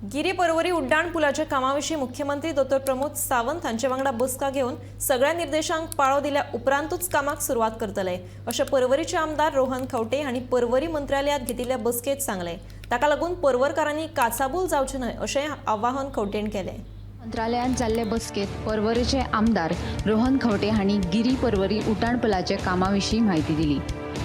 गिरी पर्वरी उड्डाण पुलाच्या कामाविशीं मुख्यमंत्री दोतोर प्रमोद सावंत हांचे वांगडा बसका घेवन सगळ्या निर्देशांक पाळो दिल्या उपरांतूच कामाक सुरवात करतले, अशें पर्वरीचे आमदार रोहन खंवटे हांणी पर्वरी मंत्रालयांत घेतिल्ल्या बसकेंत सांगलें. ताका लागून पर्वरकारांनी काचाबूल जावचें न्हय, अशें आवाहन खंवटेन केलें. मंत्रालयांत जाल्ले बसकेंत पर्वरेचे आमदार रोहन खंवटे हांणी गिरी पर्वरी उड्डाण पुलाच्या कामा विशीं म्हायती दिली.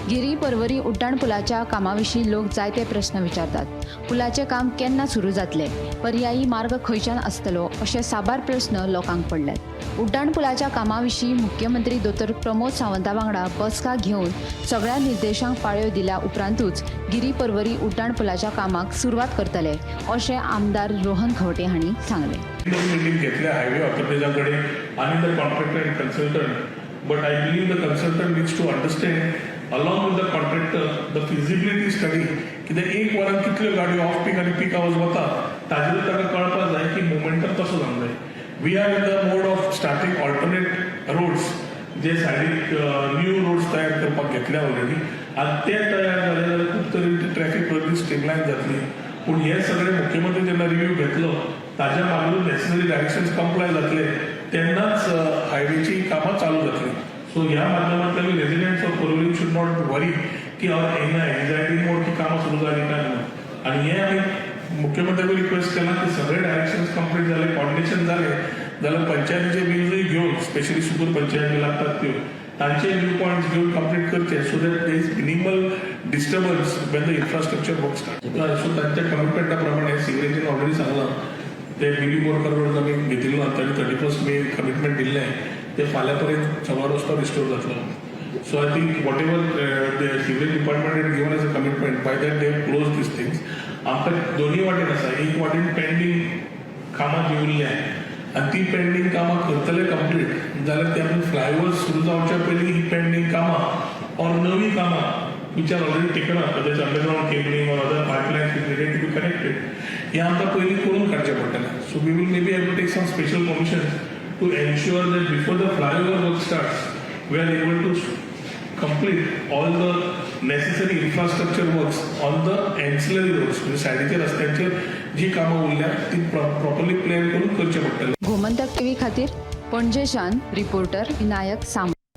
गिरी पर्वरी उड्डाण पुलाच्या कामा विशीं लोक जायते प्रस्न विचारतात. पुलाचें काम केन्ना सुरू जातलें, पर्यायी मार्ग खंयच्यान आसतलो, अशे साबार प्रस्न लोकांक पडल्यात. उड्डाण पुलाच्या कामा विशीं मुख्यमंत्री दोतोर प्रमोद सावंता वांगडा बसका घेवन सगळ्या निर्देशांक पाळयो दिल्या उपरांतूच गिरी पर्वरी उड्डाण पुलाच्या कामाक सुरवात करतले, अशें आमदार रोहन खंवटे हांणी सांगलें. मिटींग घेतल्या हायवे ऑथॉरिटीजा कडेन आनी the contractor and consultant, but I believe the consultant needs to understand along with the contractor the feasibility study. कित्याक एक वरान कितल्यो गाडयो ऑफ पीक आनी पीक आवर्स वता, ताजेर ताका कळपाक जाय की मोमेंटम कसो जावंक जाय. We are in the mode of starting alternate roads, जे सायडीक न्यू रोड्स तयार करपाक घेतल्या ऑलरेडी आनी ते तयार जाले जाल्यार खूब तरेन ती ट्रॅफीक गर्दी स्ट्रीमलायन जातली. पूण हे सगळे मुख्यमंत्री जेन्ना रिव्यू घेतलो, ताज्या मागीर नेसेसरी डायरेक्शन्स कंप्लाय जातले, तेन्नाच हायवेची कामां चालू जातली. सो ह्या माध्यमांतल्यान residents of Porvorim should not worry की हांव एन्झायटी मोड की कामां सुरू जाली काय म्हणून. आनी हे आमी मुख्यमंत्र्याक रिक्वेस्ट केला की सगळे डायरेक्शन्स कंप्लीट जाले, कॉर्डिनेशन जाले जाल्यार पंचायतीचे व्यूजूय घेवन, स्पेशली सुकूर पंचायत बी लागतात त्यो, तांचे व्यू पॉयंट्स घेवन कंप्लीट करचे, so that there is minimal disturbance when the infrastructure work start. So तांच्या कमिटमेंटा प्रमाणे सिवरेजीन ऑलरेडी सांगलां, ते बिली बोरकर रोड आमी घेतिल्लो, तांणी 31 मे कमिटमेंट दिल्लें, ते फाल्यां पर्यंत सगळो रस्तो रिस्टोर जातलो. So I think whatever the sewerage department had given as a commitment, by that they close these things. आमकां दोनूय वाटेन आसा. एक वाटेन पेंडींग कामां जी उरल्या आनी ती पेंडींग कामां करतले कंप्लीट जाल्यार ते आमी फ्लायओवर सुरू जावच्या पयलीं ही पेंडींग कामां ऑर नवीं कामां which are already taken up, that is underground cabling or other pipelines which needed to be connected, हे आमकां पयलीं करून काडचें पडटलें. So we will maybe have to take some special permission to ensure that before the flyover work starts, we are able to complete all the necessary infrastructure works on the ancillary roads. म्हणजे सायडीच्या रस्त्यांचेर जी कामां उरल्या ती properly plan करून करचें पडटलें. Gomantak TV खातीर पणजेच्यान रिपोर्टर विनायक सामंत.